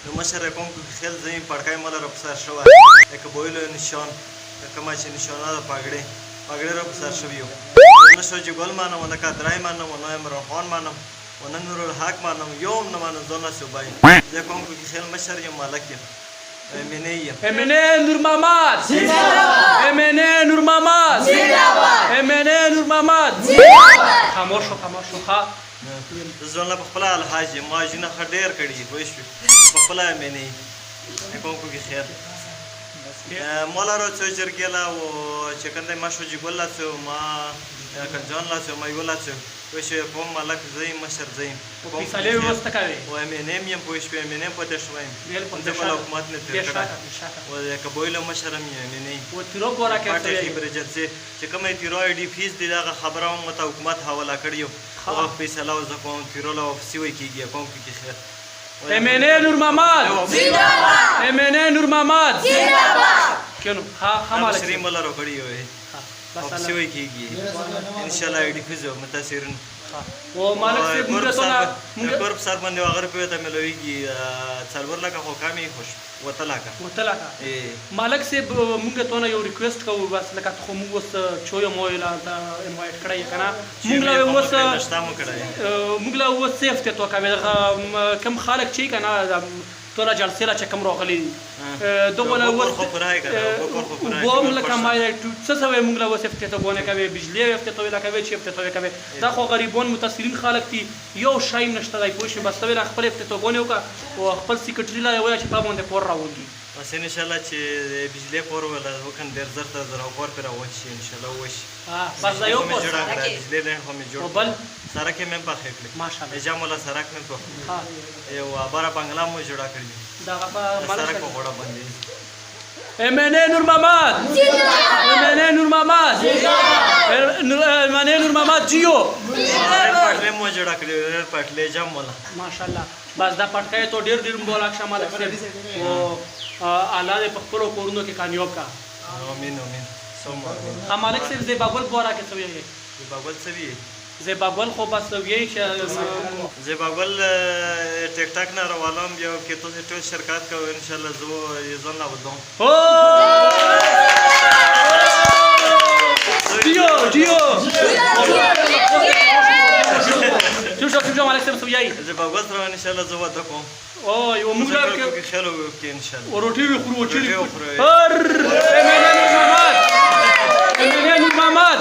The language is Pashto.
نو مشر کوم کې خیل زمين پړکای مل را پسر شوی لکه بویلو نشان کومه چې نشانه ده پګړې پګړې را پسر شوی یو نه شو چې ګل مانم نه کادرای مانم نه عمران خان مانم و نه نورالحق مانم یو هم نه مانم ځان صوبای زه کوم کې خیل مشر یم مالک یم مینه یم. ایم این اے نور محمد ایم این اے نور محمد ایم این اے نور محمد. خاموش شو، خاموش شو. ښه ځان له خپل الحاج ما جنه ښه ډېر کړي پوه شوې، په خپله مینه کوم کو کې خیر مولا رو څو جرګې لا و چې کنده ما شو جګول لا څو ما کنجان لا څو ما یو لا څو پوه شوې، کوم ملک زه یم، مشر زه یم. فیصلې اوس ته کوې و ایم این ایم یم پوه شوې، ایم این ایم پاتې شوی یم. بالکل. زه بل حکومت نه تېر کړی و کبویلو مشر هم یم، ایم این و تیرو بورا کې پټه کې پر جلسې چې کومه تیرو آی ډي فیس دی دغه خبره هم مته حکومت حواله کړی یو هغه فیصله او زه کوم تیرو لا واپسي وای کېږي کوم کې خیر. ایم این اے نور محمد، ایم این اے نور محمد کینو. ها ها مالک مشري مولا رو کړی وي بس واپسي وای کېږي ان شاء الله آی ډي فیس متاثرین. و مالک صاحب موږ ته موږ کورب سر باندې وغیر په ته ملويږي 4 لکه خو کمی خوش وته لکه وته لکه. مالک صاحب موږ ته نه یو ریکوست کوو بس لکه خو موږ اوس چویو مو لا ته انوایټ کړی کنه، موږ لا اوس موږ لا اوس سیف ته تو کوي کم خلک چې کنه ټوله جلسې لا چې کم راغلي دغه له اوس ووم لکه ما څه سوی موږ له اوس افتتاح ونه کوي، بجلی افتتاح ولا کوي چې افتتاح کوي، دا خو غریبون متاثرین خلک دي، یو شی نشته دی پوه شو. بس ته خپل افتتاح ونه وکړه او خپل سیکرټري لا وایي چې تا باندې کور راوږي. بس ان شاء الله چې بجلی کور ولا وکن ډیر زر تر زر کور پر راوچ ان شاء الله وش. بس دا یو کور جوړ کړه، بجلی لین خو مې جوړ بل سرک مې پخې کړې ماشاءالله، اجامل سرک مې پخ یو بارا بنگلا مو جوړ کړی دا په سرک په غوړه باندې. ایم این اے نور محمد، ایم این اے نور محمد، ایم این اے نور محمد جیو. پټلې مو جوړ کړې، پټلې جام ولا ماشاءالله. بس دا پټکای ته ډیر ډیر مبارک شه مالک صاحب، او الله دې په خپلو کورونو کې کامیاب کا. امين امين سم امين. مالک صاحب زیبا ګل بورا کې څه وایي؟ زیبا ګل څه وایي؟ زیبا ګل خو بس وایي چې زیبا ګل ټیک ټاک نه روانم یو کې تاسو ټول شرکت کوئ ان شاء الله زه یې ځان لا ودوم. جیو جیو شو شو شو مالک صاحب څه وایي؟ زیبا ګل سره ان شاء الله زه واده کوم. او یو موږ کې خیال وکړي ان شاء الله روټي وي خورو چې هر. ایم این نور محمد، ایم این نور محمد.